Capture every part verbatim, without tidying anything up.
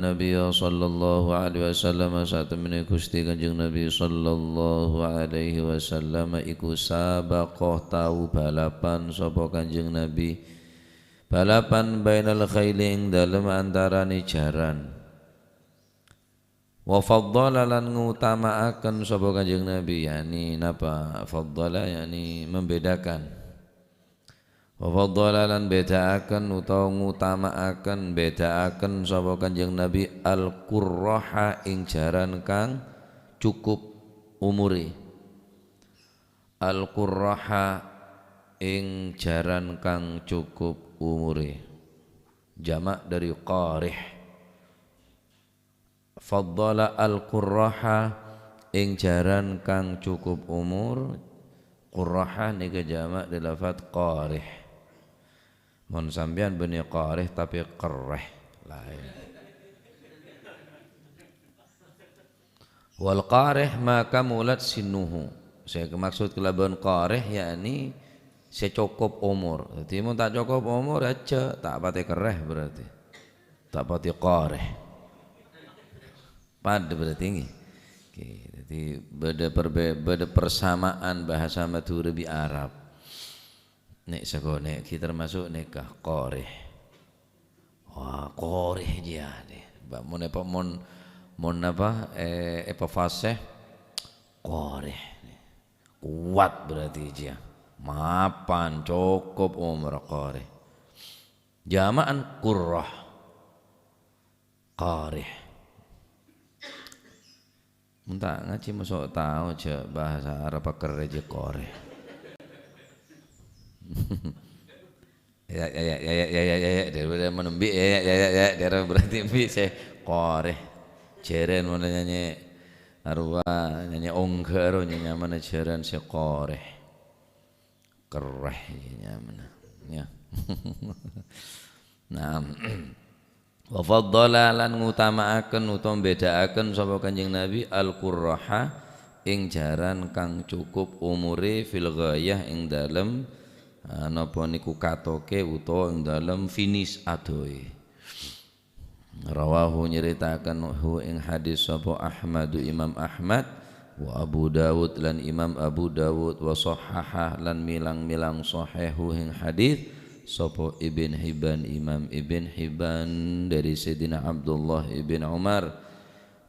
Nabi sallallahu alaihi wasallam, satemene Gusti Kanjeng Nabi sallallahu alaihi wasallam iku sabaqa, tau balapan sapa Kanjeng Nabi, balapan bainal khaili, ing dalem antarane jaran. Wa faddala, lan ngutamaaken sapa Kanjeng Nabi, yakni napa? Faddala, yakni membedakan. Wa faddala, lan bedaaken utawa ngutamaaken, bedaaken sapa Kanjeng Nabi al-qurraha ing jaran kang cukup umure. Al-qurraha ing jaran kang cukup umure. Jamak dari qarih. Faddala al-qurraha ing jaran kang cukup umur. Qurraha nèka jamak dâri lafat qarih. Mon sampèyan bânnè qarih tapè kerreh. Laèn. Wal qarih ma kamulat sinnuhu. Sè maksud kalabân qarih, yakni sè cokop omor. Dhâddhi, mon ta' cokop omor, ajâ ta' patè kerreh berarti. Ta' patè qarih. Padâ berarti, ngghi. Oke, jadi bâdâ perbe-, bâdâ persamaan bahasa Madhurâ bi' Arab. Nè' sakonè' ghi' termasuk nèka, qarih. Wah, qarih jiyâ, nè. Ba-, mon èpa-, mon, mon apa, eh, èpafasèh, qarih. Kuat berarti jiyâ. Mapan, cokop omor qarih. Jama'an qurrah. Qarih. Mon ta' ngajhi mosok tao jâ' bahasa Arab kerreh jâ' qarih. Ya, ya, ya, daripada menembi, ya, ya, ya, ya, ya, daripada berarti embi sè qarih. Jârân mon nyanyi arowa, nyanyi ongghâ ro, nyanyi mana jârân sè qarih. Kerreh, ya, mana. Ya. Nah. Wa faddala, lan ngutamaaken utawa mbedaaken sapa Kanjeng Nabi al-qurraha ing jaran kang cukup umure fil ghayah ing dalem, ah, napa niku katoke utawa ing dalem finish adoe. Rawahu, nyeritaken hu ing hadis sapa Ahmadu Imam Ahmad, wa Abu Dawud lan Imam Abu Dawud, wa shahhaha lan milang-milang sahihu ing hadis sapa Ibn Hibban, Imam Ibn Hibban, dari Sayyidina Abdullah ibn Umar.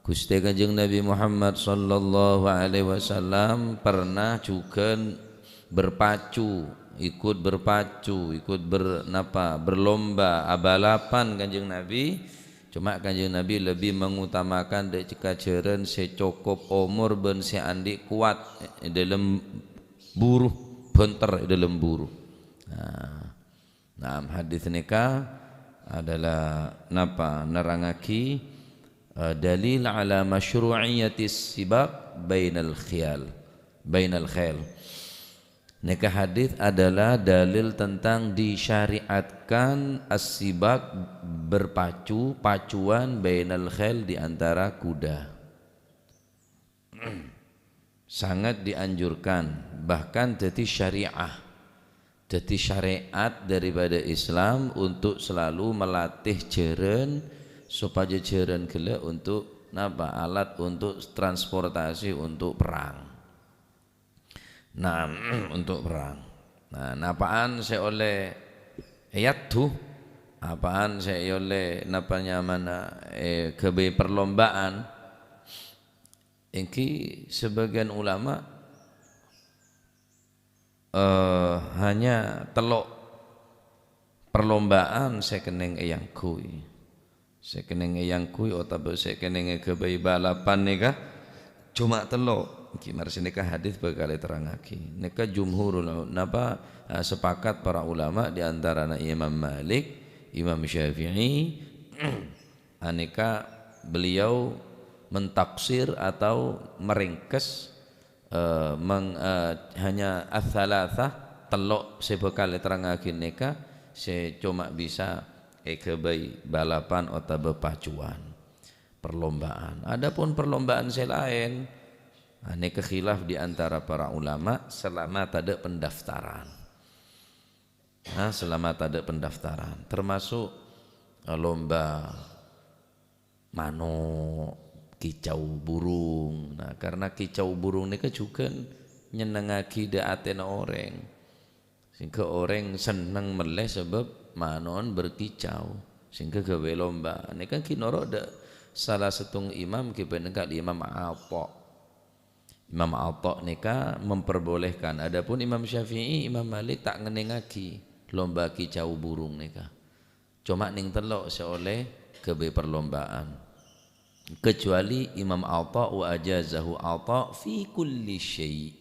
Guste Kanjeng Nabi Muhammad sallallahu alaihi wasallam pernah juga berpacu, ikut berpacu, ikut ber-, napa, berlomba, abalapan Kanjeng Nabi. Cuma Kanjeng Nabi lebih mengutamakan dek cekajaran se cokop omor ban se andi' kuat e dalem buru, benter e dalem buru. Nah, Naam, hadis neka adalah napa? Nerangagi, eh, dalil ala masyru'iyatis sibaq bainal khiyal, bainal khail. Neka hadis adalah dalil tentang disyariatkan as-sibaq, berpacu, pacuan, bainal khail, di antara kuda. Sangat dianjurkan, bahkan dadi syariah. Dadi syariat daripada Islam untuk selalu melatih jaran, supaya jaran gella untuk napa? Alat untuk transportasi untuk perang. Nah, untuk perang. Nah, napaan se olle yaddu? Apaan se olle napa nyamana, eh, gawe perlombaan? Enggi sebagian ulama, eh, hanya tello' perlombaan se kenneng eyanggui. Se kenneng eyanggui otaba se kenneng egabai balapan neka cuma tello'. Enggi mare se neka hadis bakal eterrangagi. Neka jumhurul u-, napa, eh, sepakat para ulama di antarana Imam Malik, Imam Syafi'i, aneka beliau mentaksir atau meringkes, eh, meng-, eh, hanya ats-tsalatsa, tello' se bakal eterrangagi neka se coma bisa egabai balapan otaba pacuan, perlombaan. Adapun perlombaan se laen, aneka khilaf di antara para ulama selama tadha' pendaftaran. Nah, selama tadha' pendaftaran, termasuk, eh, lomba mano', kicau burung. Nah, karena kicau burung nèka jhughân nyennengngaghi dâ' atèna orèng. Sehingga orèng senneng mellè sabâb mano'na berkicau. Sehingga ghâbây lomba. Nèka ghi' noro' dâ' sala sèttong imam ghi' panèka Imam Atha. Imam Atha nèka memperbolehkan. Adapun Imam Syafi'i, Imam Malik ta' ngennengngaghi lomba kicau burung nèka. Coma nèng tello' sè ollè ghâbây parlombaan. Kecuali Imam Atha wa ajazahu Atha fi kulli syai'.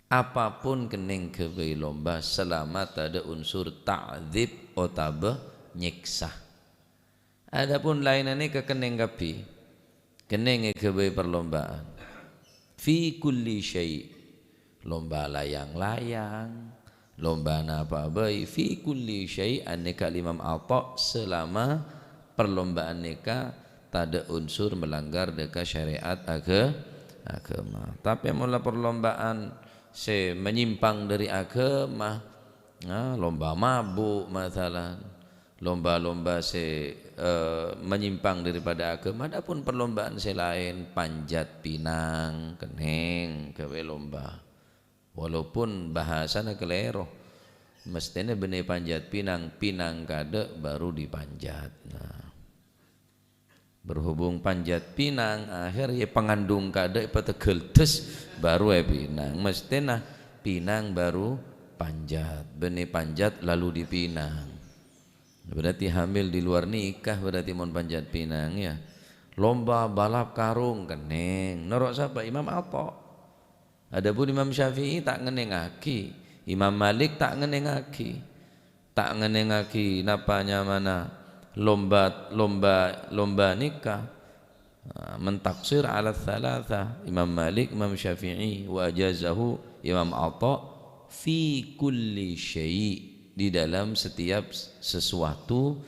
Apapun kennèng ghâbây lomba selama tadâ' unsur ta'dzib otabâ nyèksa. Adapun laènna nèka kennèng kabbhi, kennèng èghâbây parlombaan. Fi kulli syai', lomba layang-layang, lomba napa bhâi, fi kulli syai' anèka Imam Atha selama parlombaan nèka tadâ' unsur melanggar dâ' ka syariat agha-, agama. Tapè mola parlombaan sè menyimpang dâri agama, nah, lomba mabuk, masalan, lomba-lomba sè, eh, menyimpang daripada agama. Adapun perlombaan sè laèn, panjat pinang, kennèng ghâbây lomba. Walaupun bahasana kalèro, mestèna bânnè panjat pinang, pinang kadâ' baru dipanjat. Nah, berhubung panjat pinang, akhèr yâ pangandung kadâ' èpategel dâs, baru yâ pinang. Mestèna pinang baru panjat, bânnè panjat lalu dipinang. Berarti hamil di luar nikah, berarti mon panjat pinang, yâ. Lomba balap karung, kennèng. Noro' sapa? Imam Atha. Adapun Imam Syafi'i ta' ngennengngaghi, Imam Malik ta' ngennengngaghi. Ta' ngennengngaghi napa nyamana lomba, lomba, lomba nèka. Ah, mentafsir ala tsalatsa, Imam Malik, Imam Syafi'i, wa ajazahu Imam Atha fi kulli syai', di dalam setiap sesuatu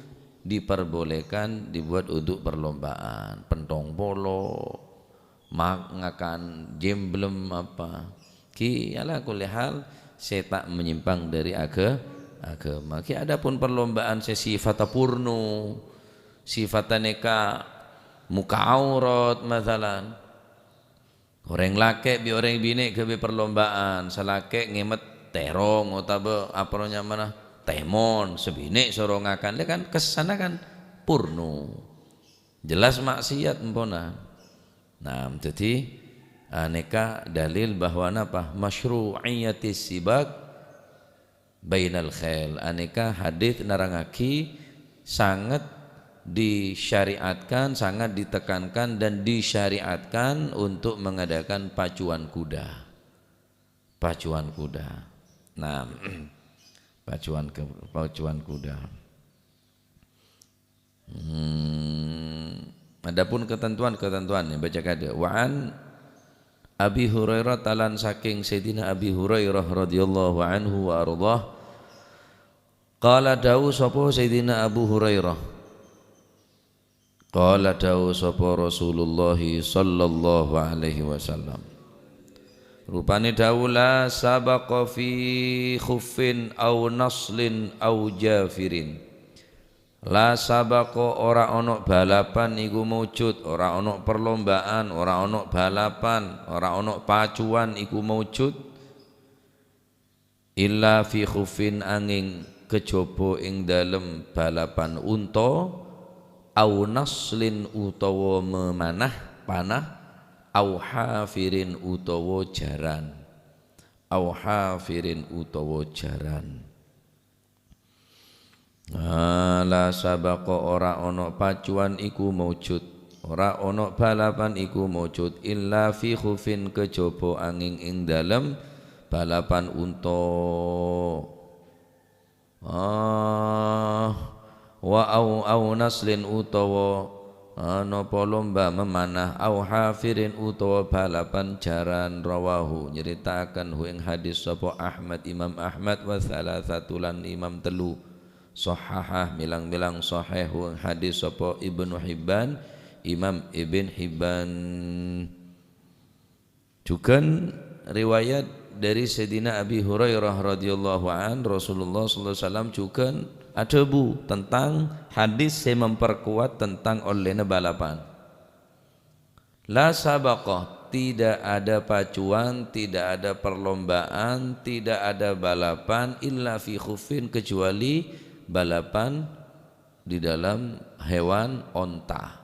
diperbolehkan dibuat untuk perlombaan. Pentong polo, mak-, ngakan jemblem apa. Ghi, ala kulli hal, sè ta' menyimpang dâri aga-, agama. Ghi, adapun perlombaan sè sifatta porno, sifatta nèka muka aurat, masalan. Orèng lakè' bi' orèng binè' ghâbây perlombaan, sè lakè' ngèmet tèrong otabâ apa nyamana tèmon, sè binè' soro ngakan, lè kan kèssana kan porno. Jelas maksiat empona. Nah, dhâddhi, ah, nèka dalil bahwa napa? Masyru'iyatis sibak bainal khail. Anèka hadis nerrangngaghi sanget disyariatkan, sangat ditekankan dan disyariatkan untuk mengadakan pacuan kuda. Pacuan kuda. Nah, pacuan ke-, pacuan kuda. Hmm, adapun ketentuan-ketentuan, yâ, baca kadâ'. Wa an Abi Hurairah, talan saking Sayyidina Abi Hurairah radhiyallahu anhu wa ardhah. Qala, dawuh sapa Sayyidina Abu Hurairah? Qala, dawuh sapa Rasulullah sallallahu alaihi wasallam? Rupane dawuh, "La sabaqa fi khuffin aw naslin aw jafirin." La sabaqa, ora ana balapan iku maujud, ora ana perlombaan, ora ana balapan, ora ana pacuan iku maujud, illa fi khuffin, anging kejaba ing dalem balapan unta, au naslin utawa memanah panah, au hafirin utawa jaran, au hafirin utawa jaran. Ah, la sabaqa, ora ana pacuan iku maujud, ora ana balapan iku maujud, illa fi khufin, kejaba anging ing dalem balapan unta. Ah, wa au, au naslin utawa ah, napa lomba memanah, au hafirin utawa balapan jaran, rawahu, nyritakaken hu ing hadis sapa Ahmad, Imam Ahmad, wa salasatu lan Imam telu, sahahah, milang-milang sahih hu ing hadis sapa Ibnu Hibban, Imam Ibn Hibban. Jugan riwayat dari Sayyidina Abi Hurairah radhiyallahu an, Rasulullah sallallahu alaihi wasallam jugan Adhâbu tentang hadis sè memperkuat tentang ollèna balapan. La sabaqa, tidak ada pacuan, tidak ada perlombaan, tidak ada balapan illa fi khuffin, kecuali balapan di dalam hewan onta.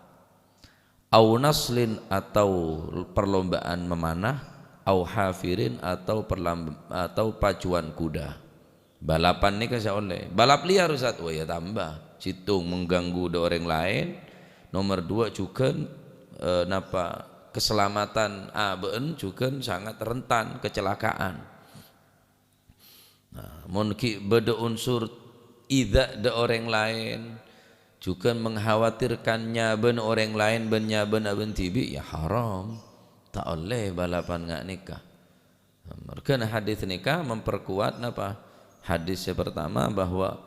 Au naslin, atau perlombaan memanah, au hafirin, atau perlam-, atau pacuan kuda. Balapan nèka sè ollè. Balap liar, Ustaz. Wah, ya tambah. Sèttong mengganggu dâ' orèng laèn. Nomor dua jhughân, eh, napa, keselamatan abâ'na jhughân sangat rentan kecelakaan. Nah, mon ghi' bâdâ unsur idza dâ' orèng laèn, jhughân mengkhawatirkan nyabâna orèng laèn bân nyabâna abâ'na dhibi', ya haram. Ta' ollè balapan nga' nèka. Nah, marghâna hadis nèka memperkuat napa? Hadis sè pertama bahwa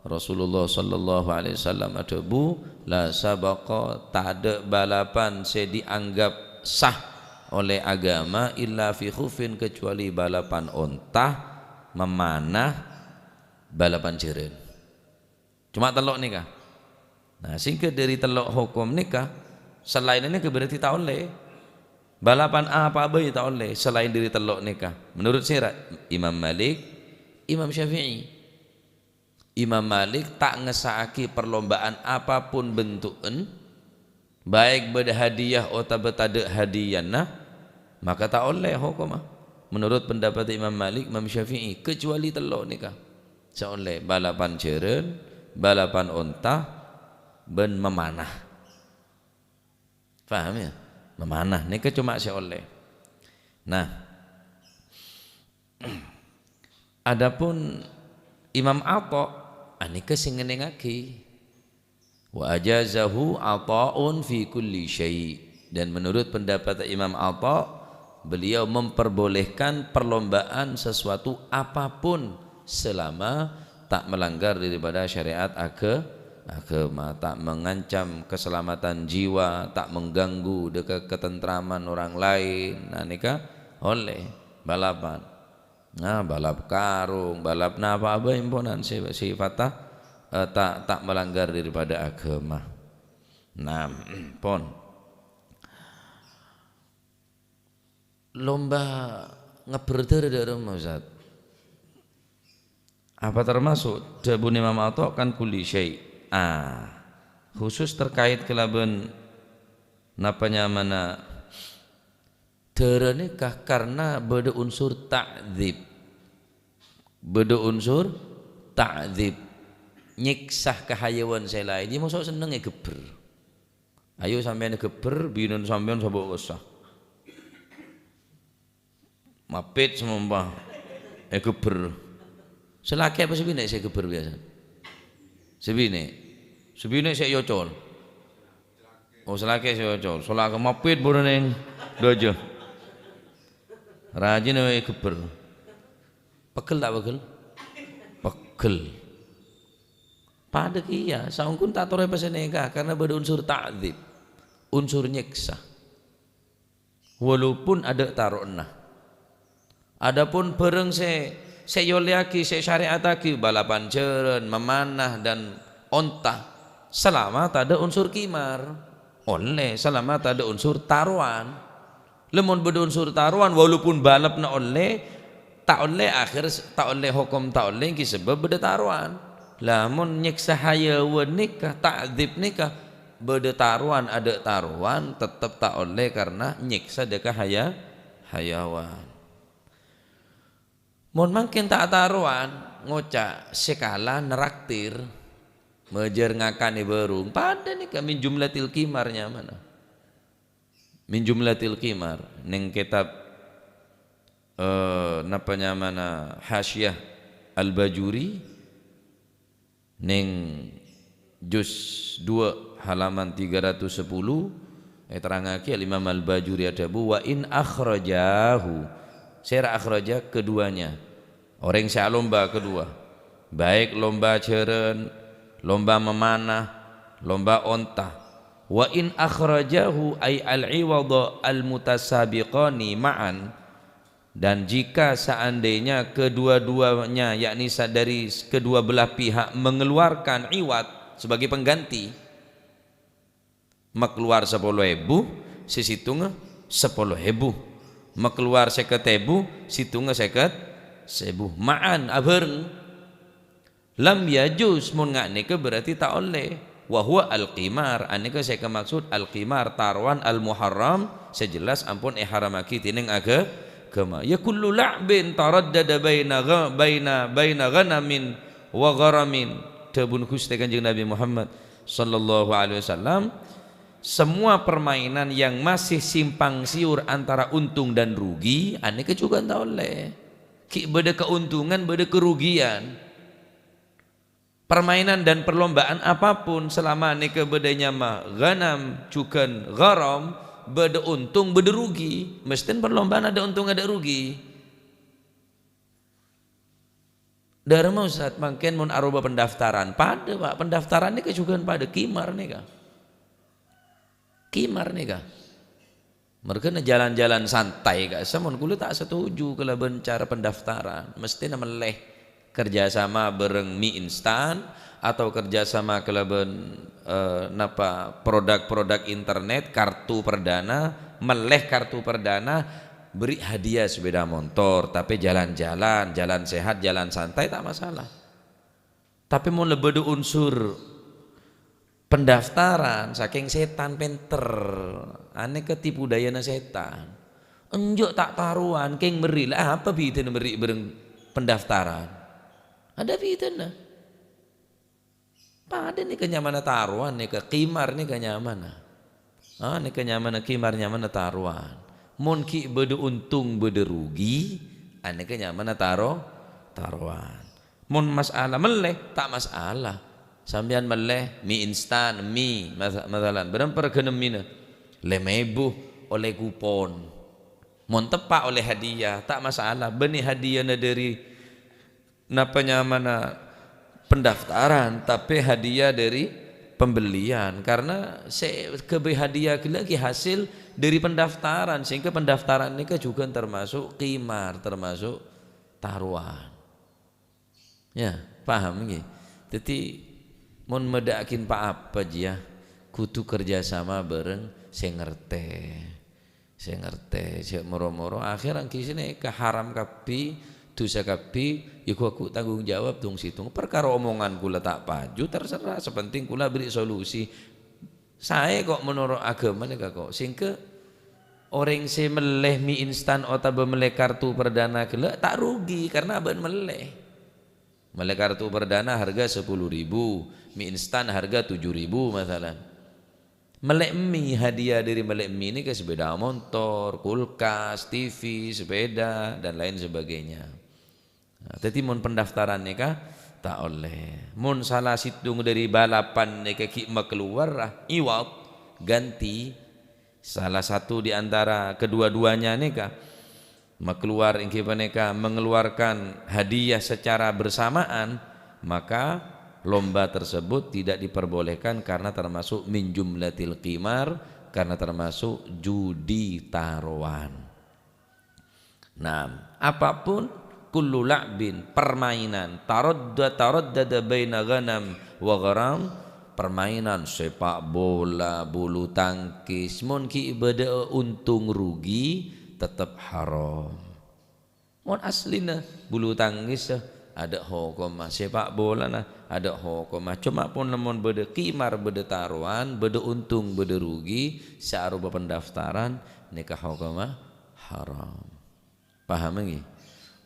Rasulullah sallallahu alaihi wasallam adhâbu, "La sabaqa, tadâ' balapan sè dianggap sah oleh agama illa fi khuffin, kecuali balapan onta, memanah, balapan jhârân." Coma tello' nèka. Nah, sehingga dari tello' hokom nèka, salaèn nèka berarti ta' ollè. Balapan apa bhâi ta' ollè salaèn dari tello' nèka. Menurut sèra? Imam Malik, Imam Syafi'i. Imam Malik ta' ngessa'aghi perlombaan apapun bentu'en, baik bâdâ hadiah otabâ tadâ' hadiahna, maka ta' ollè hokomma. Menurut pendapat Imam Malik, Imam Syafi'i, kecuali tello' nèka. Sè ollè balapan jhârân, balapan onta, bân memanah. Paham, ya? Memanah nèka coma sè ollè. Nah, adapun Imam Atha, anèka sè ngennengngaghi. "Wa ajazahu Atha'un fi kulli syai'." Dan menurut pendapat Imam Atha, beliau memperbolehkan perlombaan sesuatu apapun selama tak melanggar daripada syariat aga-, agama, tak mengancam keselamatan jiwa, tak mengganggu deka ketentraman orang lain. Nah, nèka ollè balapan. Nah, balap karung, balap napa bhâi emponan sè-, sifatta, eh, ta', ta' melanggar daripada agama. Nah, pon. Lomba ngebbher dârâ dâ' remma, Ustaz? Apa termasuk? Dhâbuna Imam Atha kan kulli syai'. Ah, khusus terkait kalabân napa nyamana dârâ nèka karna bâdâ unsur ta'dzib. Bâdâ unsur ta'dzib. Nyèksa ka hayawan sè laèn. Iyâ, mosok senneng ègebbher. Ayo sampèyan ègebbher, binèna sampèyan sabâ' kassa. Mapit samompa ègebbher. Sè lakè' apa sè binè' sè ègebbher biyasa? Sè binè'. Sè binè' sè èocol. Oh, sè lakè' sè èocol. Sè lakè' mapit buru neng dâjâ. Rajina ègebbher. Pegghel ta' pegghel? Pegghel. Padâ kèya, saongghuna ta' torè pèssè nèka, karna bâdâ unsur ta'dzib, unsur nyèksa. Walaupun adâ' taro'na. Adapun bhârâng sè, sè èollèyaghi, sè èsyarè'attaghi, balapan jhârân, memanah, dan onta, salama tadâ' unsur qimar, ollè, salama tadâ' unsur tarowan. Lamon bâdâ unsur tarowan, walaupun balapna ollè, ta' ollè akhèr, ta' ollè hokom ta' ollè, ènggi sabâb bâdâ tarowan. Lamon nyèksa hayawan nèka, ta'dzib nèka, bâdâ tarowan, adâ' tarowan, tettep ta' ollè karna nyèksa dâ' ka haya-, hayawan. Mon mangkèn ta' tarowan, ngoca' sè kala neraktir, majâr ngakanè bârung, padâ nèka min jumlatil qimar nyamana. Min jumlatil qimar, neng kètab, eh, napa nyamana, Hasyiyah Al-Bajuri, neng juz dua halaman tiga ratus sepuluh, èterrangngaghi Al-Imam Al-Bajuri adhâbu, "Wa in akhrajahu." Sèra akhraja? Keduanya. Orèng sè alomba kedua. Baik lomba jhârân, lomba memanah, lomba onta. "Wa in akhrajahu ay al-iwadha al-mutasabiqani ma'an." Dan jika seandainya kedua-duanya, yakni sa-, dari s-, kedua belah pihak mengeluarkan iwad sebagai pengganti, makeluar sapolo èbu, sè sèttongnga sapolo èbu, makeluar sèket èbu, sèttongnga sèket èbu, ma'an, abhâreng. Lam yajuz, mon nga' nèka berarti ta' ollè. Wa huwa al-qimar, anèka sè èkamaksud al-qimar, tarowan al-muharram, sè jelas ampon èharammaghi dènèng aga-, agama. Ya kullu la'bin taraddada baina gha-, baina, baina ghanamin wa gharamin. Dhâbuna Ghustè Kanjeng Nabi Muhammad sallallahu alaihi wasallam, semua permainan yang masih simpang siur antara untung dan rugi, anèka jhughân ta' ollè. Ghi' bâdâ keuntungan, bâdâ kerugian. Permainan dan perlombaan apapun selama nèka bâdâ nyama ghanam jhughân gharam, bâdâ untung, bâdâ rugi. Mesthèna perlombaan ada untung, ada rugi. Dârâmma, Ustaz, mangkèn mon aropa pendaftaran? Padâ, Pak. Pendaftaran nèka jhughân padâ, qimar nèka. Qimar nèka. Merghâna jalan-jalan santai ka'issa, mon kaulâ ta' setuju kalabân cara pendaftaran. Mesthèna mellè kerjasama bhâreng mie instan atau kerjasama kalabân, eh, napa, produk-produk internet, kartu perdana, mellè kartu perdana, beri hadiah sepeda motor, tapè jalan-jalan, jalan sehat, jalan santai, ta' masalah. Tapè mon la bâdâ unsur pendaftaran sakèng sètan pènter, anèka tipu dayana sètan. Enjâ' ta' tarowan, kèng merri', la apa bhidhâna merri' bhâreng pendaftaran? Adâ bhidhâna. Padâ nèka nyamana tarowan, nèka qimar nèka nyamana. Ah, nèka nyamana qimar, nyamana tarowan. Mon ghi' bâdâ untung, bâdâ rugi, anèka nyamana taro-, tarowan. Mon masalah mellè, ta' masalah. Sampèyan mellè mie instan, mie, masa-, masalan, bârâmpa règhâna mièna? Lèma èbu, ollè kupon. Mon teppa' ollè hadiah, ta' masalah. Bânnè hadiahna dâri napa nyamana pendaftaran, tapè hadiah dâri pembelian. Karena sè èghâbây hadiah ghellâ' ghi' hasil dâri pendaftaran, sehingga pendaftaran nèka jhughân termasuk qimar, termasuk tarowan. Ya, paham ngghi? Dhâddhi, mon mèdhâ'âghin pa-apa, jiyâ, kodhu kerja sama bhâreng sè ngartè. Sè ngartè, sè moro-moro, akhèr angghi sè nèka haram kabbhi, dhusa kabbhi, ya ghu-, ghu tanggung jawab dong-sèdong. Parkara omongan kaulâ ta' paju, terserah, sè penting kaulâ beri solusi. Saè kok menoro' agama nèka kok. Sehingga orèng sè mellè mie instan otabâ mellè kartu perdana ghellâ' ta' rugi karena abâ'na mellè. Mellè kartu perdana harga sepuluh ribu, mie instan harga tujuh ribu masalan. Mellè mie, hadiah dâri mellè mie nèka sepeda motor, kulkas, T V, sepeda, dan lain sebagainya. Nah, dhâddhi mon pendaftaran nèka ta' ollè. Mon sala sèttong dâri balapan nèka ghi' makalowar, ah, iwad, ganti, salah satu di antara kedua-duanya nèka makalowar, èngghi panèka mengeluarkan hadiah secara bersamaan, maka lomba tersebut tidak diperbolehkan karena termasuk min jumlatil qimar, karena termasuk judi tarowan. Nah, apapun, kullu la'bin, permainan, taradda-, taraddada baina ghanam wa gharam, permainan sepak bola, bulu tangkis, mon ghi' bâdâ'â untung rugi, tetep haram. Mon aslina bulu tangkis, adâ' hokomma, sepak bolana, adâ' hokomma. Coma pon lamon bâdâ qimar, bâdâ tarowan, bâdâ untung, bâdâ rugi, sè aropa pendaftaran, nèka hokomma haram. Paham, ngghi?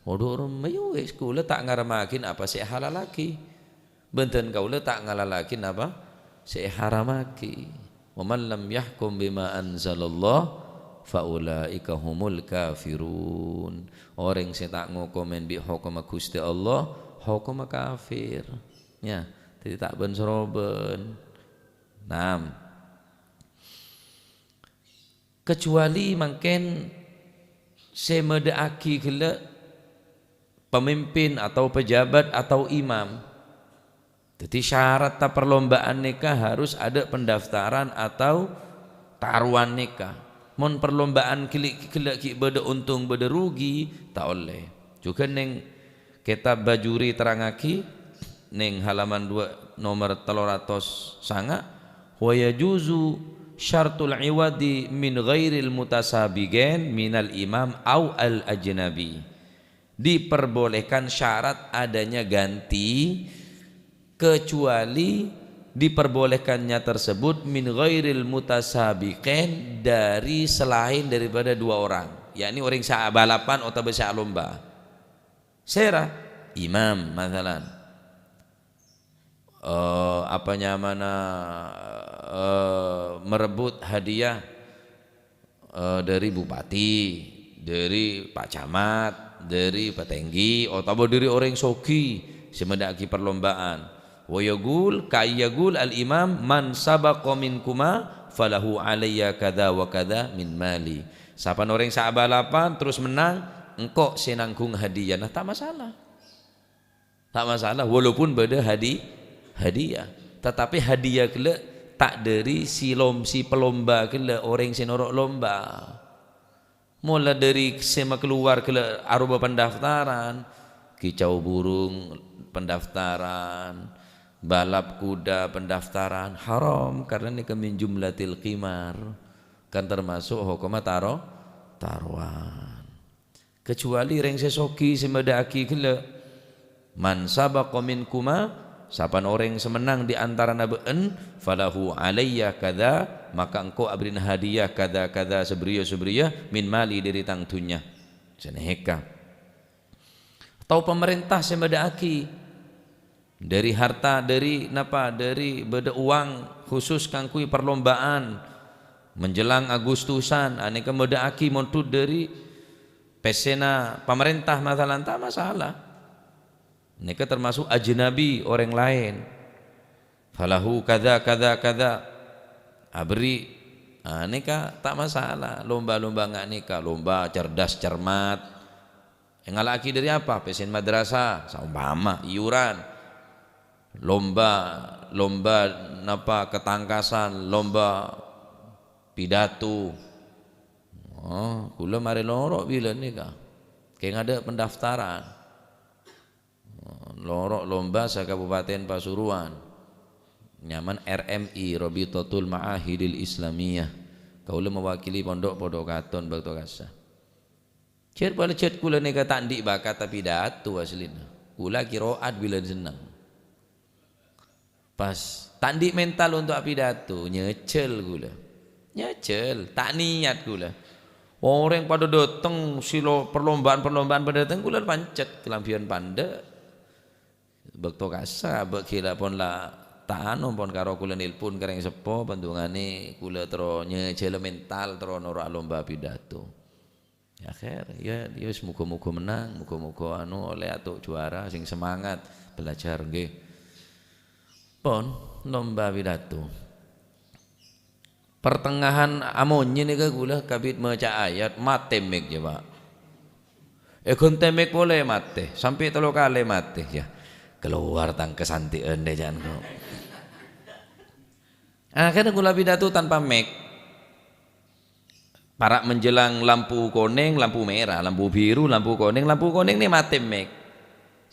Odhu' roma, ya wis, kaulâ ta' ngarammaghina apa sè èhalallaghi. Bân dhân kaulâ ta' ngalalaghi napa sè èharammaghi. "Wa man lam yahkum bima anzalallah fa ulaika humul kafirun." Orèng sè ta' ngokomè bi' hokomma Ghustè Allah, hokomma kafir. Ya, dhâddhi ta' bân-sarobân. Naam. Kecuali mangkèn sè mèdhâ'âghi ghellâ' pemimpin atau pejabat atau imam. Dhâddhi, syarat perlombaan nèka harus adâ' pendaftaran atau tarowan nèka. Mon perlombaan ghelli', ghellâ' ghi' bâdâ ontong bâdâ rugi, ta' ollè. Jhughân neng kètab Bajuri terrangaghi, neng halaman dua, nomer tello ratos sanga', "Wa yajuzu syartul iwadi min ghairil mutasabiqain minal imam au al ajnabi." Diperbolehkan syarat adanya ganti, kecuali diperbolehkannya tersebut min ghairil mutasabiqain, dari selain daripada dua orang, yakni orèng sè abalapan otabâ sè alomba. Sèra? Imam, masalan. Eh, apa nyamana, eh, merebut hadiah, eh, dari bupati, dari Pak Camat, dari petenggi, otabâ dari orèng soghi sè maddhâ'âghi perlombaan. Wa yaqul, ka yaqul al-imam, "Man sabaqa minkuma falahu alayya kadza wa kadza min mali." Sapana orèng sè abalapan terros mennang, engko' sè nanggung hadiah. Nah, ta' masalah. Ta' masalah, walaupun bâdâ hadi-, hadiah. Tetapi hadiah ghellâ' ta' dâri si lom-, si palomba ghellâ', orèng sè noro' lomba. Mola dâri sè makalowar ghellâ' aropa pendaftaran, kicau burung pendaftaran, balap kuda pendaftaran, haram, karena nèka min jumlatil qimar, kan termasuk hokomma taro-, tarowan. Kecuali rèng sè soghi sè maddhâ'âghi ghellâ', "Man sabaqa minkuma," sapan orèng sè mennang di antarana bâ'en, "falahu alayya kadza," maka engko' aberri'na hadiah kadza-kadza sabâriyâ-sabâriyâ min mali dâri tang dhunnya. Sè nèka. Atau pamarènta sè maddhâ'âghi, dâri harta, dâri napa? Dâri bâdâ uwang khusus kaangghuy parlombaan menjelang Agustusan, anèka maddhâ'âghi mondhut dâri pèssèna pamarènta masalan, ta' masalah. Nèka termasuk ajnabi, orèng laèn. Falahu kadza, kadza, kadza. Aberri'. Ah, nèka ta' masalah. Lomba-lomba nga' nèka, lomba cerdas cermat. Èngala'aghi dâri apa? Pèssèna madrasah, saompama, iyuran. Lomba, lomba napa, ketangkasan, lomba pidato. Oh, kaulâ marè noro' bilân nèka. Kèng adâ' pendaftaran. Noro' lomba sa-Kabupaten Pasuruan. Nyamana R M I, Rabitatul Ma'ahidil Islamiyah. Kaulâ mewakili pondhuk padâ katon bâkto kassa'. Jhât polè jhât kaulâ nèka ta' andi' bakat apidato asllina. Kaulâ kiro'at bilân senneng. Pas ta' andi' mental untuk apidato, nyèjhâl kaulâ. Nyèjhâl, ta' niyat kaulâ. Orèng padâ dâteng, silo-, perlombaan-perlombaan padâ dâteng, kaulâ pancet, kalambhiyân pandâ'. Bâkto kassa', bâ' ghilâ pon la ta' anu, pon karo kaulâ nelpon ka rèng seppo, bhândhunganè kaulâ terro nyèjhâlâ mental, terro noro'a lomba pidato. Ya, khair, ya, ya wis, moga-moga mennang, moga-moga anu, ollè ato' juara, sing semangat belajar, nggih. Pon, lomba pidato. Pertengahan amonyè nèka kaulâ kabit maca ayat, matè mic, ya, Pak. Èghântè mic polè, matè. Sampè' tello kalè matè, ya. Kalowar tang kasanti'ân dâ' jhâ' engko'. Akhirnya kaulâ pidato tanpa mic. Para' menjelang lampu konèng, lampu mèra, lampu biru, lampu konèng, lampu konèng nè matè mic.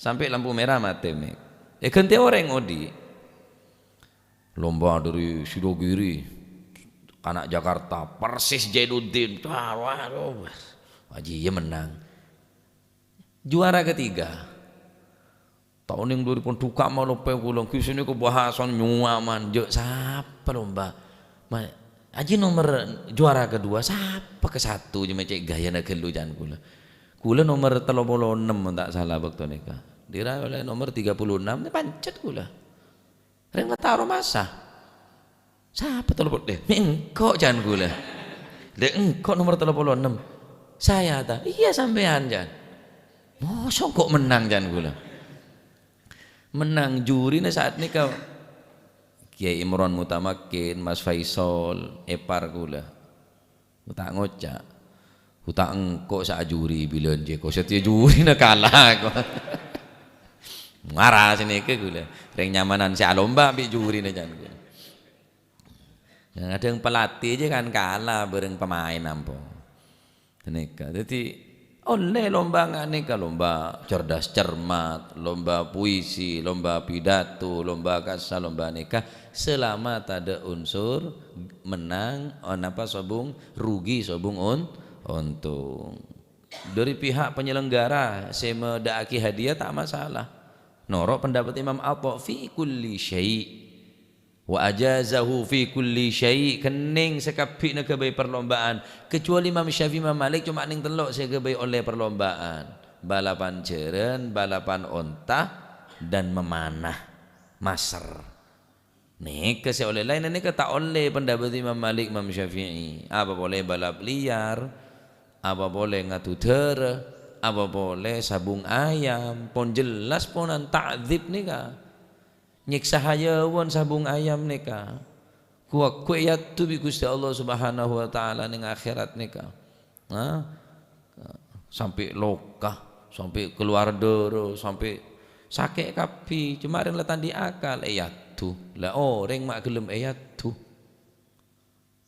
Sampè' lampu mèra matè mic. Èghântè orèng odi'. Lomba dâri Sidogiri, ana' Jakarta, persis Jainuddin. Wah, waduh, Haji iyâ mennang. Juara ketiga. Ta' onèng dâri pon dhukka' malopè kaulâ, ghi' sè nèka bahasan nyuwaman, jhâ' sapa lomba. Ma-, Haji nomer juara kedua, sapa ke satu, cuma cè' ghâjâna ghâllu can kaulâ. Kaulâ nomer tello polo ennem, mon ta' sala, bâkto nèka. Dira ollè nomer tiga puluh enam, nè pancet kaulâ. Rèng la taro masa. Sapa tello polo? Deh, mè' engko' can kaulâ. Deh, engko' nomer tello polo ennem. Saya ta? Iyâ, sampèyan, can. Mosok engko' mennang, can kaulâ. Mennang jurina saat nèka Kiai Imron Mutamakin, Mas Faisal, èpar kaulâ. Gu ta' ngoca'. Gu ta' engko' sè ajuri bilân jeko. Satèya jurina kala ko. Mara sè nèka kaulâ. Rèng nyamanan sè alomba bi' jurina can kaulâ. Kadhâng pelatih jâ kan kala bhâreng pemain ampon. Ghânèka. Dhâddhi, ollè lomba nga' nèka, lomba cerdas cermat, lomba puisi, lomba pidato, lomba kassa, lomba nèka, selama tadâ' unsur menang, napa sobung rugi, sobung un-, ontong. Dâri pihak penyelenggara sè medâ'aghi hadiah ta' masalah. Noro' pendapat Imam Atha, "Fi kulli syai'." "Wa ajazahu fi kulli syai'," kennèng sakabbhina ghâbây perlombaan. Kecuali Imam Syafi'i, Imam Malik coma nèng tello' sè ghâbây ollè perlombaan. Balapan jhârân, balapan onta, dan memanah, maser. Nèka sè ollè, laènna nèka ta' ollè pendapat Imam Malik, Imam Syafi'i. Apa polè balap liar, apa polè ngadu dârâ, apa polè sabung ayam, pon jelas ponan ta'dzib nèka. Nyèksa hayawan sabung ayam nèka. Ghu-, ghu èyaddhu bi' Ghustè Allah Subhanahu wa Ta'ala nèng akhèrat nèka. Hah? Sampè' loka, sampè' kalowar dârâ, sampè' sakè' kabbhi. Coma rèng la ta' andi' akal, èyaddhu. La orèng ma' ghellem èyaddhu.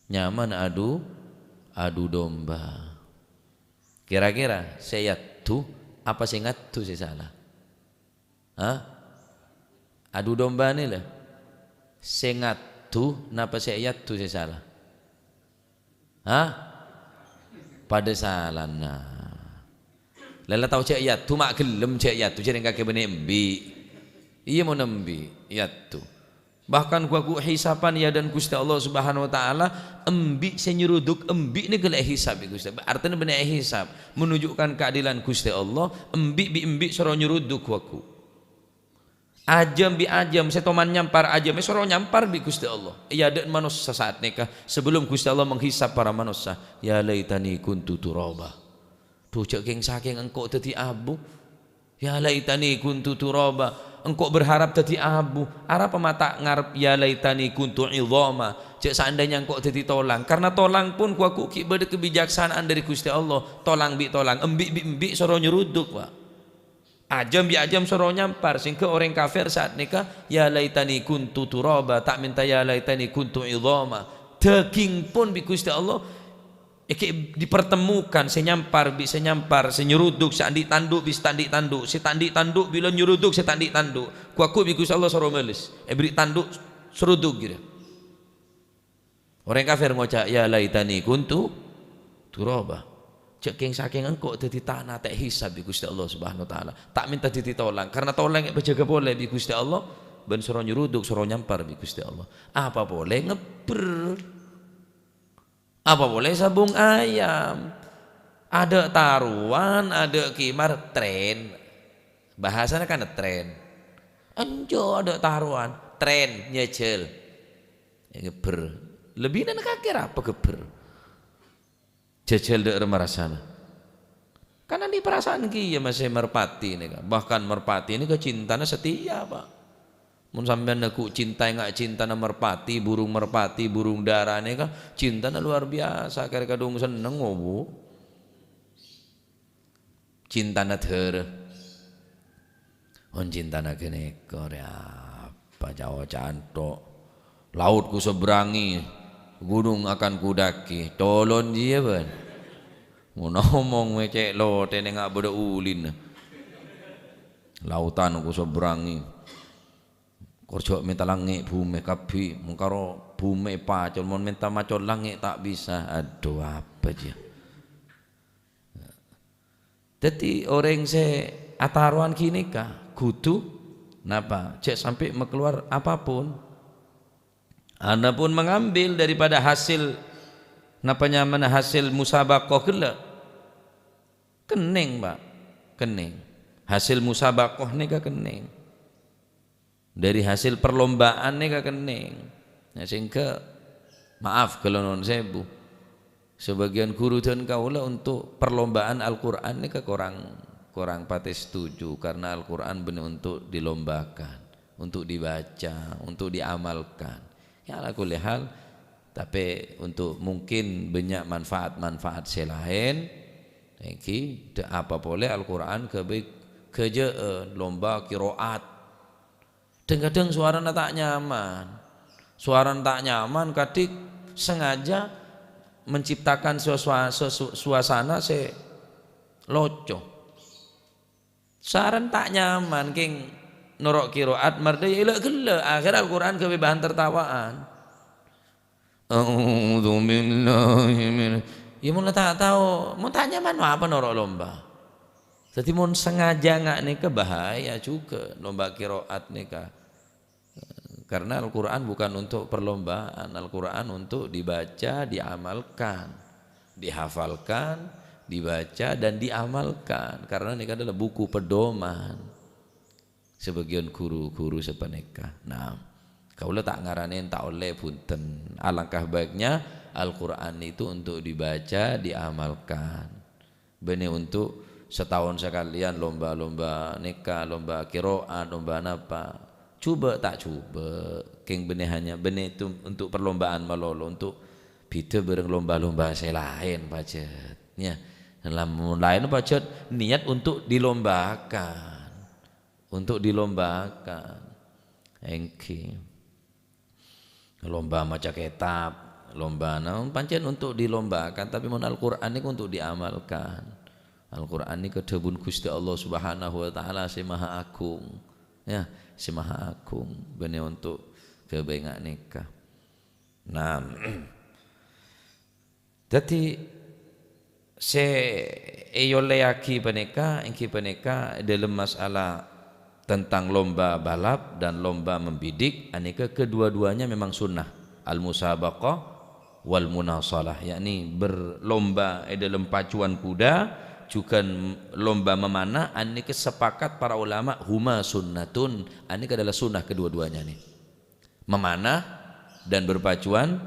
Nyamana adu, adu domba. Kèra-kèra sè èyaddhu apa sè ngaddhu sè sala? Hah? Adu domba nè la. Sè ngaddhu napa sè èyaddhu sè sala? Hah? Padâ salana. Lella tao jhâ' èyaddhu, ma' ghellem jhâ' èyaddhu, jhâ' rèng kakè bânnè embi'. Iyâ, mon embi', èyaddhu. Bahkan ghu-, ghu hisaban è adâ'na Ghustè Allah Subhanahu wa Ta'ala, embi' sè nyeruduk embi' nèka la èhisab bi' Ghustè. Artèna bânnè èhisab, menunjukkan keadilan Ghustè Allah, embi' bi' embi' soro nyeruduk ghu-, ghu. Ajâm bi' ajâm, sè toman nyampar ajâm, èsoro nyampar bi' Ghustè Allah. È adâ'na manossa saat nèka, sebelum Ghustè Allah menghisab para manossa, "Ya laitani kuntu turaba." Dhu, jhâ' kèng-sakèng engko' dhâddhi abu. "Ya laitani kuntu turaba." Engko' berharap dhâddhi abu. Arapa ma' ta' ngarep, "Ya laitani kuntu idhama." Jhâ' seandainya engko' dhâddhi tolang. Karena tolang pon ghu-, ghu ghi' bâdâ kebijaksanaan dâri Ghustè Allah. Tolang bi' tolang, embi' bi' embi' soro nyeruduk, Pak. Ajâm bi' ajâm soro nyampar, sehingga orèng kafir saat nèka, "Ya laitani kuntu turaba," ta' mènta, "Ya laitani kuntu idhama." Dhâghing pon bi' Ghustè Allah èkè dipertemukan, sè nyampar bi' sè nyampar, sè nyeruduk sè andi' tandhu' bi' sè ta' andi' tandhu', sè ta' andi' tandhu' bilâ nyeruduk sè ta' andi' tandhu'. Ghu-, ghu bi' Ghustè Allah soro males, èberri' tandhu' seruduk, gitu. Orèng kafir ngoca', "Ya laitani kuntu turaba." Jhâ' kèng-sakèng engko' dhâddhi tana ta' èhisab bi' Ghustè Allah Subhanahu wa Ta'ala. Ta' mènta dhâddhi tolang, karena tolang èpajâgâ polè bi' Ghustè Allah, bân soro nyeruduk, soro nyampar bi' Ghustè Allah. Apa polè ngebbher? Apa polè sabung ayam? Adâ' tarowan, adâ' kèmar, tren. Bahasana kan tren. Enjâ' adâ' tarowan, tren, nyèjhâl. Ya, ngebbher. Lebbina kakè arapa ngebbher? Jhâjhâl dâ' rèng marassana. Kan andi' parasaan kèya masè merpati nèka. Bahkan merpati nèka cintana setia, Pak. Mon sampèyan neggu' cinta, enga' cintana merpati, burung merpati, burung dara nèka cintana luar biasa, karè kadhung senneng, obu. Cintana dârâ. Mon cintana ghânèka, rè apa ca'-oca'an tok. Laut ku seberangi, gunung akan ku daki. Tolon jiyâ, bân. Mon omong mè' cè' lotèna enga' bâdâ ulina. Lautan ku seberangi. Kor jhâ' mènta langngè' bhumè kabbhi, mon karo bhumè èpacol, mon mènta macol langngè' ta' bisa. Adhu, apa jiyâ? Dhâddhi, orèng sè atarowan ghânèka kodhu napa? Jhâ' sampè' makalowar apapun. Adapun mengambil daripada hasil, napa nyamana, hasil musabaqah ghellâ', kennèng, Pak. Kennèng. Hasil musabaqah nèka kennèng. Dâri hasil perlombaan nèka kennèng. Nah, sehingga, maaf, kaulâ nuwun sewu. Sebagian guru dân kaulâ untuk perlombaan Al-Qur'an nèka korang, korang patè setuju, karena Al-Qur'an bânnè untuk dilombakan, untuk dibaca, untuk diamalkan. Ya, ala kulli hal, tapè untuk mungkin bânnya' manfaat-manfaat sè laèn, èngghi, dâ' apa polè Al-Qur'an ghâbây ghâjâ'ân, lomba qiraat. Dhâng-kadhâng sowarana ta' nyaman. Sowarana ta' nyaman, kadhi Sengaja menciptakan sua-, sua-, suasana sè loco. Sarèn ta' nyaman kèng noro' qiraat, marè dhâ' iyâ ghellâ'-ghellâ'. Akhèr Al-Qur'an ghâbây bahan tertawaan. A'udzubillahi min-, iyâ, mon la ta' tao, mon ta' nyaman, apa noro' lomba? Dhâddhi, mon sengaja nga' nèka bahaya juga, lomba qiraat nèka. Karena Al-Qur'an bukan untuk perlombaan, Al-Qur'an untuk dibaca, diamalkan, dihafalkan, dibaca, dan diamalkan. Karena nèka adalah buku pedoman sebagian guru-guru sapanèka. Nah, kaulâ ta' ngaranè ta' ollè, bhunten. Alangkah baiknya Al-Qur'an itu untuk dibaca, diamalkan. Bânnè untuk setahun sekalian lomba-lomba nèka, lomba qiraat, lomba napa. Jhubâ' ta' jhubâ', kèng bânnè hanya, bânnè itu untuk perlombaan malolo, untuk bhidhâ bhâreng lomba-lomba sè laèn pajhât. Yâ, lam-, laèn pajhât niat untuk dilombakan. Untuk dilombakan. Èngghi. Lomba maca kètab, lomba na-, pancèn untuk dilombakan, tapè mon Al-Qur'an nèko untuk diamalkan. Al-Qur'an nèko dhâbuna Ghustè Allah Subhanahu wa Ta'ala sè Maha Agung. Yâ, sè Maha Agung. Bânnè untuk ghâbây nga' nèka. Nah, dhâddhi, sè èollèyaghi panèka, èngghi panèka dâlem masalah tentang lomba balap dan lomba membidik, anèka kedua-duanya memang sunnah, al-musabaqah wal munasalah, yakni berlomba è dâlem pacuan kuda, jhughân lomba memanah, anèka sepakat para ulama, huma sunnatun, anèka adalah sunnah kedua-duanya nè. Memanah dan berpacuan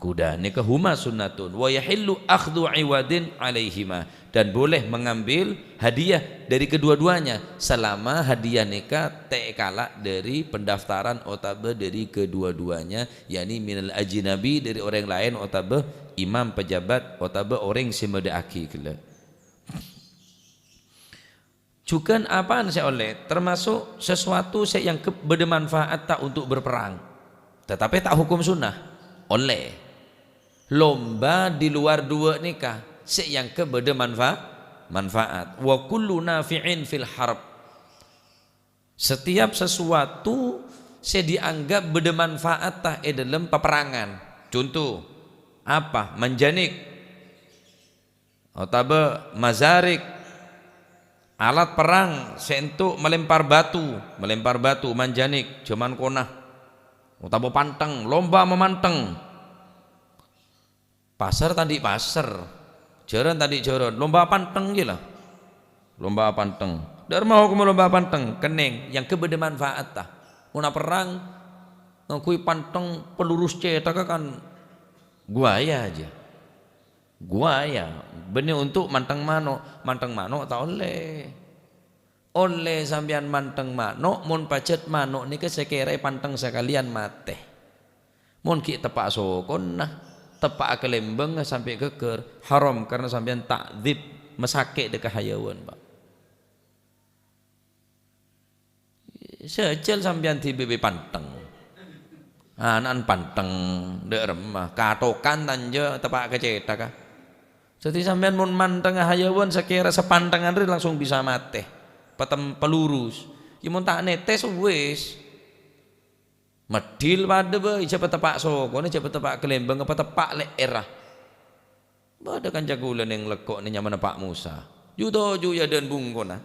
kuda nèka huma sunnatun, wa yahillu akhdhu iwadin alaihima, dan boleh mengambil hadiah dari kedua-duanya selama hadiah nèka ta' èkala' dari pendaftaran otabâ dari kedua-duanya, yakni minal ajnabi, dari orèng laèn otabâ imam pejabat otabâ orèng sè madâ'aghi ghellâ'. Jhughân apaan sè ollè? Termasuk sesuatu sè èangghep bâdâ manfaatta untuk berperang. Tatapè ta' hokom sunnah. Ollè. Lomba di luar duwâ' nèka sè èangghep bâdâ manfa-, manfaat. Wa kullu nafi'in fil harb. Setiap sesuatu sè dianggap bâdâ manfaatta è dâlem paperangan. Conto, apa? Manjanik. Otabâ mazarik, alat perang sè ènto' malempar batu, malempar batu, manjanik, jhâman kona, otabâ pantheng, lomba mamanteng. Pasar ta' andi' pasar, jhârân ta' andi' jhârân, lomba pantheng ghi la. Lomba pantheng. Dâ' remma hokomma lomba pantheng? Kennèng, èangghep bâdâ manfaatta. Mon aperrang, ngangghuy pantheng pelurus cèthagghâ kan guwaya jâ. Guwaya, bânnè untuk mantheng mano', mantheng mano' ta' ollè. Ollè sampèyan mantheng mano', mon pajhât mano' nèka sakèra èpantheng sakalèyan matè. Mon ghi' teppa' sokona, teppa'a kalèmbângnga sampè' ghâggâr, haram karena sampèyan ta'dzib, masakè' dâ' ka hayawan, Pak. Sajhâl sampèyan dhibi' bi' pantheng. Ana'na pantheng, dâ' remma, kathokan tanja teppa' ka cèthagghâ. Dhâddhi sampèyan mon manthengnga hayawan sakèra sapanthengngan rè langsung bisa matè. Patem-, palurus. Yâ mon ta' nètès, wis. Meddhil padâ bhâi, jhâ' pateppa' sokona, jhâ' pateppa' kalèmbângnga, pateppa' lè'èrra. Bâdâ kanca kaulâ neng lekko' nè nyamana Pa' Musa. Ju-toju' è adâ'na bungkona.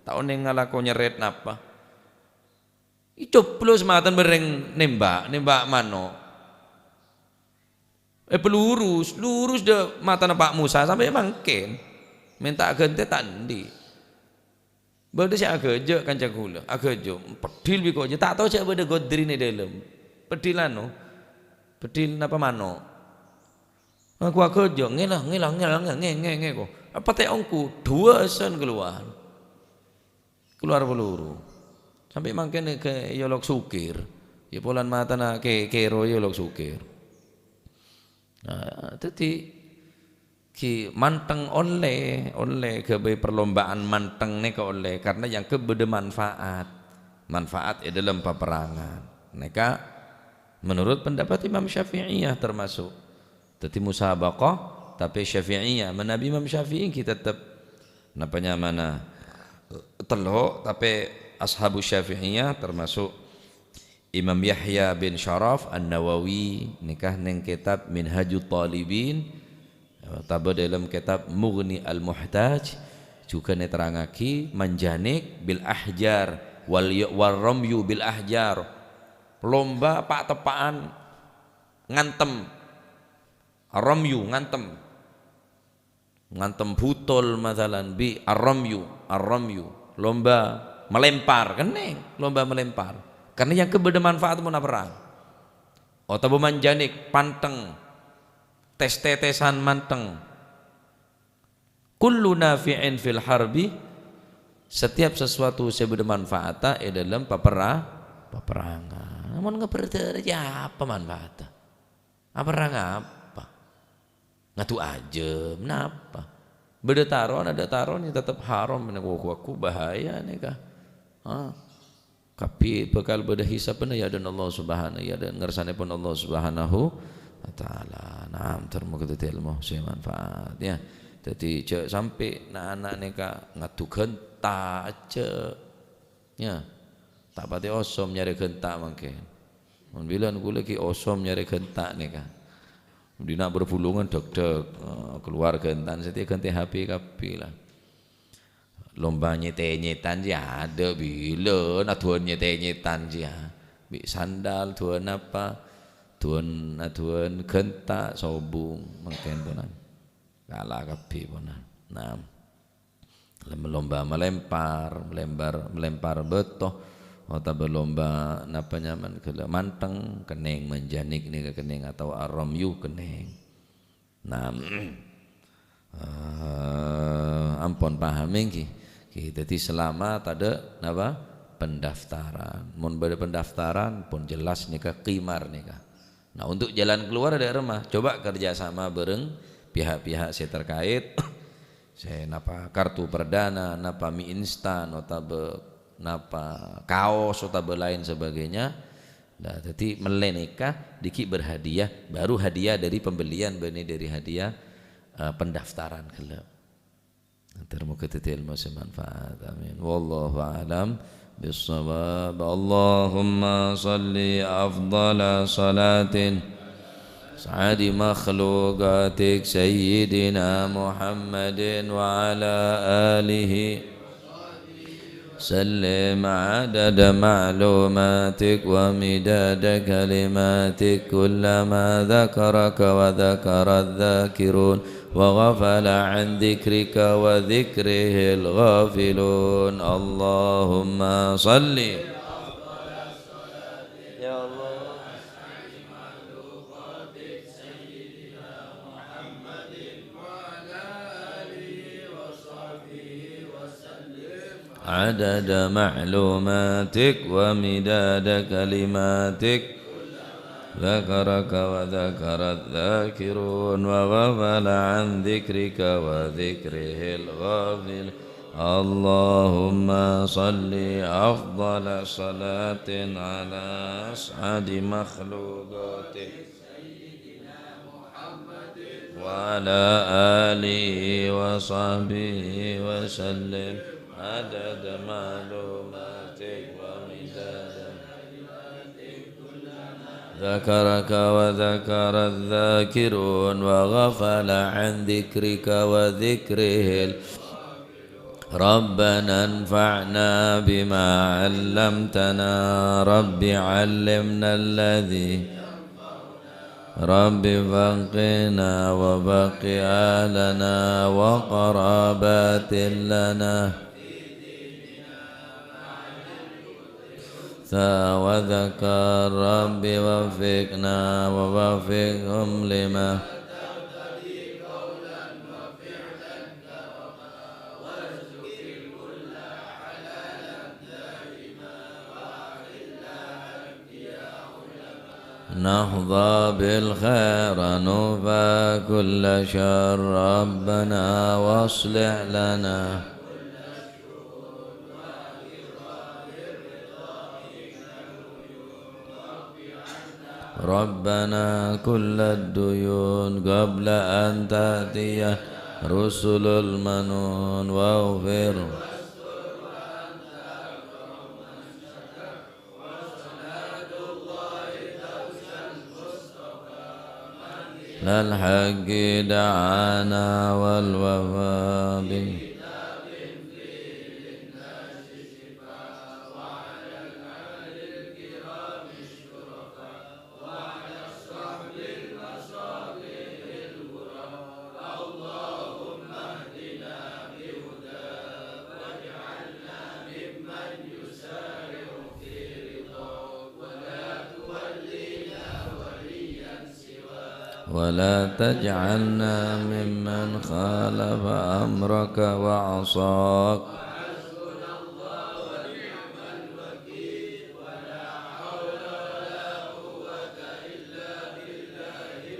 Ta' onèng alako nyèrèt napa. Ècoblos matana bhâreng nembak, nembak mano'. Èpalurus, lurus dâ' matana Pa' Musa sampè' mangkèn. Mènta aghântè ta' andi'. Bâdâ sè aghâjâ' kanca kaulâ, aghâjâ', peddhil bi' kocè, ta' tao jhâ' bâdâ godrina è dâlem. Peddhil anu, peddhil napa mano'. Aku aghâjâ', ngèla, ngèla, ngèla, ngè, ngè, ngè, ngè, ko. Apa tè' ongghu, duwâ' èsen kalowar. Kalowar paluru. Sampè' mangkèn ghi' èolok sokèr. Yâ polana matana kè-, kèro èolok sokèr. Nah, dhâddhi, ghi' mantheng ollè, ollè ghâbây perlombaan mantheng nèka ollè, karena èangghep bâdâ manfaat. Manfaat è dâlem paperangan. Nèka menurut pendapat Imam Syafi'iyah termasuk. Dhâddhi musabaqah, tapè Syafi'iyah. Manabi Imam Syafi'i ghi tetep napa nyamana tello', tapè ashabu Syafi'iyah termasuk Imam Yahya bin Syaraf An-Nawawi nèka neng kitab Minhajut Thalibin, otabâ dâlem kitab Mughni Al-Muhtaj, jhughân èterrangaghi manjanik bil ahjar wal ya-, war ramyu bil ahjar. Lomba pa'-teppa'an ngantem. Ar-ramyu, ngantem. Ngantem butol, masalan, bi' ar-ramyu, ar-ramyu. Lomba melempar, kennèng, lomba melempar. Karena yang kebeda manfaat mon aperrang. Otabâ manjanik, panteng. Tes-tetesan manteng. Kullu nafi'in fil harbi, setiap sesuatu sè bâdâ manfaatta è dâlem paperra-, paperrangan. Mon ngabâr dârâ, ya apa manfaatta? Aperrang apa? Ngadu ajâm, napa? Bâdâ taron, adâ' taron, ya tetep haram. Nèka, wah, wah, bahaya nèka. Ha? Kabbhi bhâkal bâdâ hisabbhâ è adâ'na Allah Subhanahu, è adâ'na ngarsanèpon Allah Subhanahu wa Ta'ala. Naam, ter-, moghâ dhâddhi èlmo sè manfaat, ya. Dhâddhi, jhâ' sampè' na'-ana' nèka ngadu ghânta, jhâ'. Ya. Ta' patè osom nyarè ghânta mangkèn. Mon bilân kaulâ ghi' osom nyarè ghânta nèka. Dina' berbulungan deg-deg, eh, kalowar ghântana satèya ghântè H P kabbhi la. Lomba nyèt-nyètan jiyâ adâ' bilân, adhuwân nyèt-nyètan jiyâ. Bi' sandal, dhuwân apa? Dhuwân, adhuwân ghânta, sobung, mangkèn ponan. Kala kabbhi ponan. Nah. Lem-, lomba melempar, melempar, melempar bâto, otabâ lomba napa nyamana ghellâ' manteng, kennèng manjanik nèka kennèng, otabâ ar-ramyu kennèng. Nah, eh, ampon paham ènggi. Ghi, dhâddhi selama tadâ' napa? Pendaftaran. Mon bâdâ pendaftaran, pon jelas nèka qimar nèka. Nah, untuk jalan keluar dâ' remma, coba kerja sama bareng pihak-pihak sè terkait, sè napa kartu perdana, napa mie instan, otabâ napa kaos, otabâ lain sebagainya. Nah, dhâddhi mellè nèka, dhiggi' berhadiah, baru hadiah dari pembelian, bânnè dari hadiah, eh, pendaftaran ghellâ'. Ter-, moghâ dhâddhi èlmo sè manfaat. Amin. Wallahu a'lam bissawab. Allahumma shalli afdhala shalatin as'adi makhluqatik Sayyidina Muhammadin wa ala alihi sallim adada ma'lumatik wa midada kalimatik kullama dzakaraka wa dzakaradz dzakirun wa ghafala an dzikrika wa dzikrihil ghafilun. Allahumma shalli. Ya Allah. عدد معلوماتك ومداد كلماتك ذكرك وذكر الذاكرون وغفل عن ذكرك وذكره الغافل. اللهم صل أفضل صلاة على أسعد مخلوقاتك وعلى آله وصحبه وسلم عدد معلوماتك ومداد ذكرك وذكر الذاكرون وغفل عن ذكرك وذكره ال-، ربنا انفعنا بما علمتنا. رب علمنا الذي رب فقهنا وفقه أهلنا وقرابات لنا وذكر. رب وفقنا ووفقهم لما نحظى بالخير نوفى كل شر. ربنا واصلح لنا ربنا كل الديون قبل أن تأتي رسل المنون واغفر للحق دعانا والوفاء به. ولا تجعلنا ممن خالف أمرك وعصاك.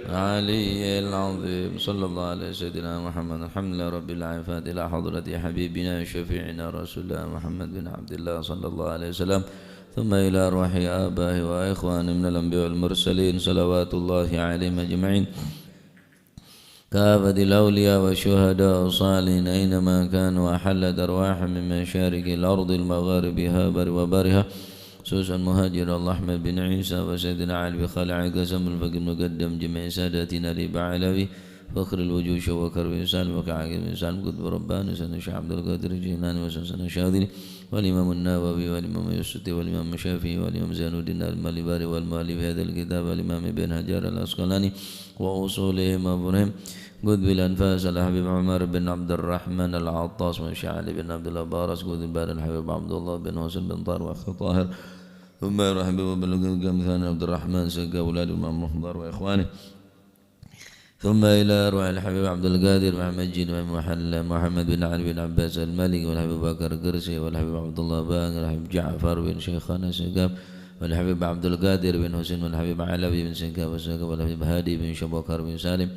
العلي العظيم. صلى الله على سيدنا محمد. الحمد لله رب العالمين. فاتحة إلى حضرة حبيبنا وشفيعنا رسول الله محمد بن عبد الله صلى الله عليه وسلم. ثم إلى أرواح آبائه وإخوانه من الأنبياء والمرسلين، صلوات الله عليهم أجمعين. كافة الأولياء والشهداء والصالحين أينما كانوا، وحلت أرواحهم من مشارق الأرض المغاربها بر وبرها، خصوصا مهاجر الله أحمد بن عيسى وسيدنا علي بن خالد عليه قسم الفقر المقدم جميع ساداتنا الإبا علوي فخر الوجود شوى كرب إنسان وكعاقب إنسان قطب رباني سيدنا الشيخ عبد القادر الجيلاني وسيدنا الشاذلي والإمام النووي والإمام السيوطي والإمام الشافعي والإمام زين الدين المالباري والمؤلف هذا الكتاب والإمام ابن حجر العسقلاني وأصولهم وفروعهم قطب الأنفاس الحبيب عمر بن عبد الرحمن العطاس والشيخ علي بن عبد الله باراس قطب البحر الحبيب عبد الله بن حسين بن طاهر وأخي طاهر ثم يرحب بالقمثان عبد الرحمن سقا أولاد الإمام مخضر وإخوانه. ثم إلى أرواح الحبيب عبد القادر محمد جن ومحل محمد بن علي بن عباس المالكي والحبيب بكر قرشي والحبيب عبد الله باقر والحبيب جعفر بن شيخنا سقاف والحبيب عبد القادر بن حسين والحبيب علوي بن سقاف وسقاف والحبيب هادي بن شبكر بن سالم.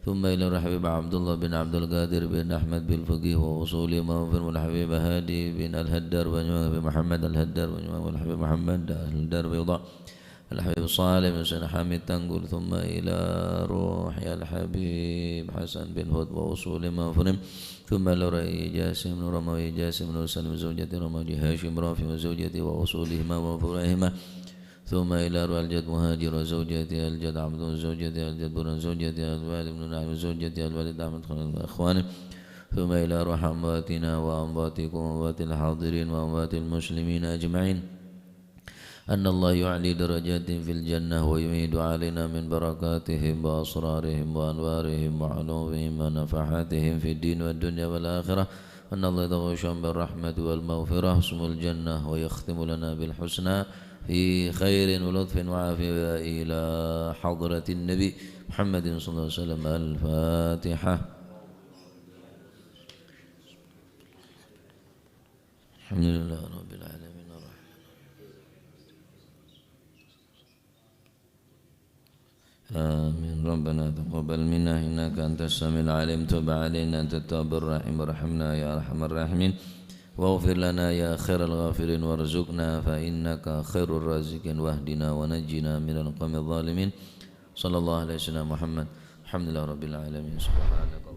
ثم إلى الحبيب عبد الله بن عبد القادر بن أحمد بالفقيه وأصول مغفر والحبيب هادي بن الهدار بن محمد الهدار بن والحبيب محمد الهدار بيضاء الحبيب صالح بن حسين حامد تنقل، ثم إلى روح الحبيب حسن بن هود وأصول مغفر، ثم إلى رأي جاسم بن رموي جاسم بن سالم زوجة رموي هاشم رافع وزوجته وأصولهما وفروعهما، ثم إلى أرواح الجد مهاجر وزوجته الجد عبد وزوجته الجد برهان زوجته الوالد بن نعيم وزوجته الوالد أحمد خليل وإخوانه، ثم إلى أرواح أمواتنا وأمواتكم وأموات الحاضرين وأموات المسلمين أجمعين. أن الله يعلي درجاتهم في الجنة ويميد علينا من بركاتهم وأسرارهم وأنوارهم وعلومهم ونفحاتهم في الدين والدنيا والآخرة. أن الله يتغشاهم بالرحمة والمغفرة ثم الجنة ويختم لنا بالحسنى في خير ولطف وعافية إلى حضرة النبي محمد صلى الله عليه وسلم. الفاتحة. الحمد لله رب العالمين. الرحمن. آمين. ربنا تقبل منا إنك أنت السميع العليم، تب علينا أنت التواب الرحيم، وارحمنا يا أرحم الراحمين، واغفر لنا يا خير الغافرين، وارزقنا فإنك خير الرازقين، واهدنا ونجنا من القوم الظالمين. صلى الله على سيدنا محمد. الحمد لله رب العالمين. سبحانك